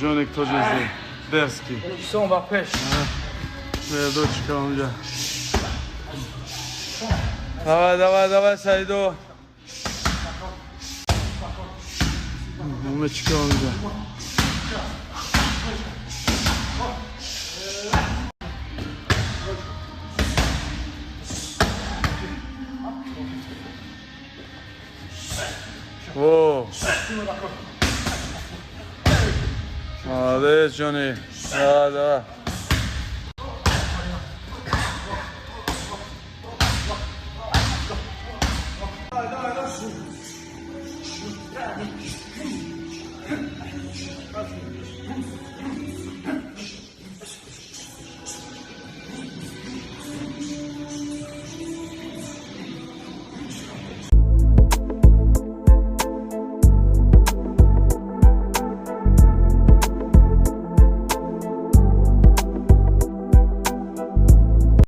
Ҷоник тоже дерзкий. Тоҷикистон ба пеш. Дочка онҷа. Давай, давай, давай, Саидо. Умечка онҷа. О! Молодец, Джонни. Да, да.